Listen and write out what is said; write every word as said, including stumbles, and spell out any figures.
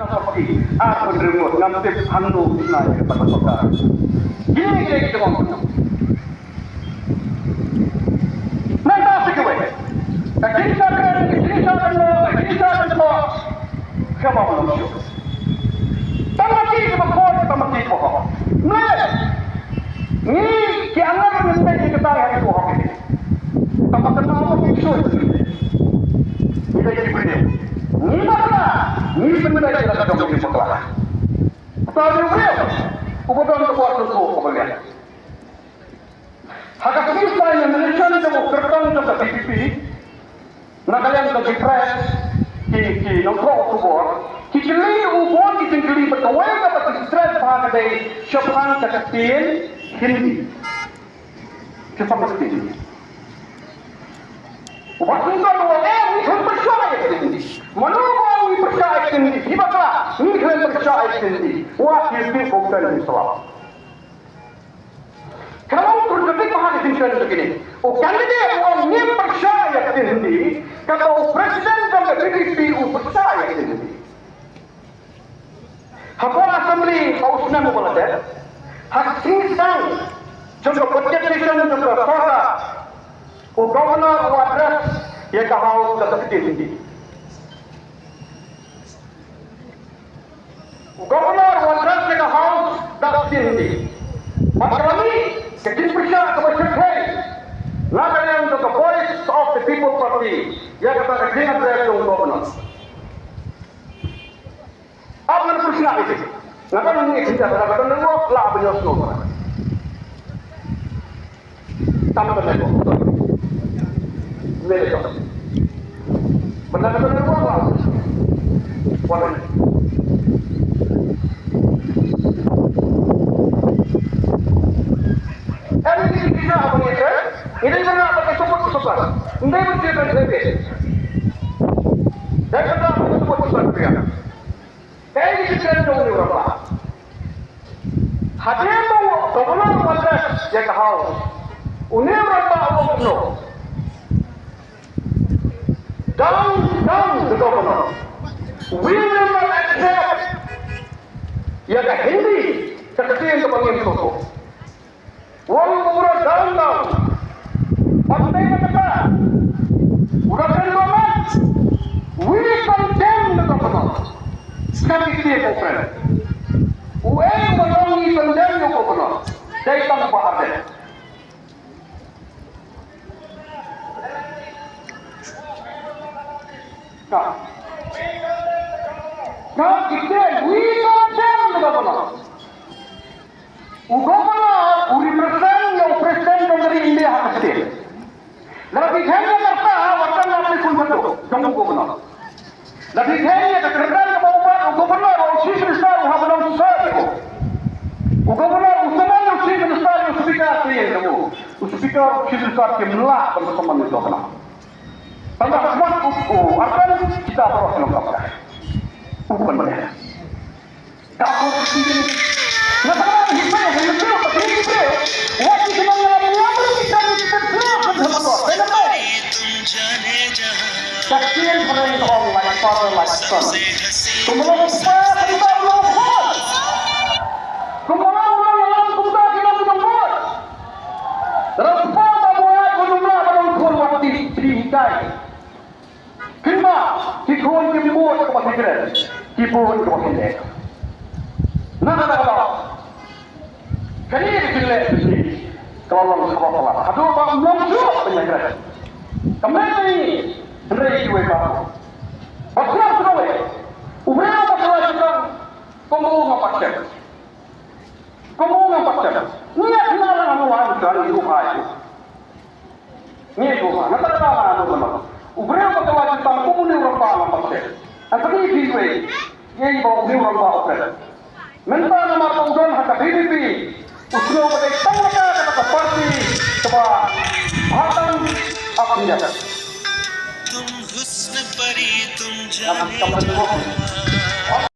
Ar pynrem ngut ngam tip hangno ki sna ïa kata ka sorkar. Kine ki dei ki jingong. Nangta sa kawei. Ka jingsakren, ka jingsakren, ka jingsakren ko. Kaba ma long shuh. Tang ma ki kaba khot, tang ma ki kaba hok. Mlei. Ngi ki angad ngi mlei ki kata ha ki kaba hok. Tang ma kata ma ki shuh. Ngi dei ki briew. Ngi bakla, ngi pynbeit ïa ka dong ki bakla. Uta u briew uba don ka bor sngewthuh kaba liang. Ha ka sngi Saitjaiñ Malaysia jong u kyrtong jong ka V P P, na ka liang ka ki press, ki, ki nongthoh khubor, ki kylli u bun ki jingkylli bad kawei kaba ki stress bha ka dei shaphang ka ktien Hindi. Shaphang ka ktien Hindi. U Bah Singson u ong, eh, ngi khlem pyrshah ïa ka ktien Hindi. Mano ba ong ngi pyrshah ïa ka ktien Hindi? Phi bakla, ngi khlem pyrshah ïa ka ktien Hindi. Wat ïa phi kumta ngi sawap. Ka long contradict bha ka jingkren jong kine. U candidate u ong ngim pyrshah ïa ka ktien Hindi, kata u president jong ka V P P u pyrshah ïa ka ktien Hindi. Hapoh Assembly ha u snem uba la dep, ha ka session jong ka budget session jong ka sorkar, u Governor u address ïa ka House da ka ktien Hindi. U Governor u address ïa ka House da ka ktien Hindi. Bad ka la mih ka jingpyrshah kaba shyrkhei na ka liang jong ka Voice of the People Party ïa kata ka jingaddress jong u Governor. Ap ngan pyrshah ïa ki. Nga kynmaw ïa ki, nga kynmaw ïa ki, lah ban ïohsngew. Tam ban ïoh. Mele to. Benda kata na ruang lah. Wan. Em ni kita apa ni, eh? Ini kena pakai support, support. Ini mesti pakai support, support. Dan kena pakai support, support dia. Kaei ka jingkren jong une u rangbah? Hadien ba u Governor u address ïa ka House, une u rangbah u ong kumno? Down, down the Governor. We will not accept ïa ka Hindi, ka ktien kaba ngim sngewthuh. Wan u bura down down. Wan dei na kata. U da kren ba man. We condemn the governor. Ka dei kti ko friend. U ei u ba long ngi condemn ïa u governor. Dei tang ba ardet. Ka. Ka kti we condemn the governor. U governor u represent ïa u president jong ka ri India ha ka state. Lada phi kren ïa kata, wat tang ïa phi kun batu jong u governor. Lada phi kren ïa ka kyrdan kaba u bat u governor, u chief minister u hap ban ong sorry. U governor u symbai ïa u chief minister, u speaker, te ïa u, u speaker, u chief minister kim lah ban symbai ïa u governor. Tang ba smat u, u Ardent kita baroh ki long ka pyrshah. U ban ban. Kynmaw, ki khun kim bud kaba ki kren, ki bud kaba ki leh. Na kata ka daw, kane ka jingleh ka long kaba palat haduh ba ym long shuh ban ïakren. Kam leh ïa ngi, hynrei kiwei pat. Ba khraw kawei, u briew ba ka la jubab, kum u ngam pat shem. Kum u ngam pat shem. Ngi ïa kynmaw lang hangne ha u Trai u Trai. Ngi ïa kynmaw, nga tang ba nga ïa kynmaw. U briew ba ka la jubab kum une u rangbah ngam pat shem. Hynrei kiwei, ïa ba une u rangbah u kren. Mynta namar ba u don ha ka V P P, u sngew ba dei tang kata ka party kaba bha tam ap ngi. तुम हुस्न परी तुम जाने जहां।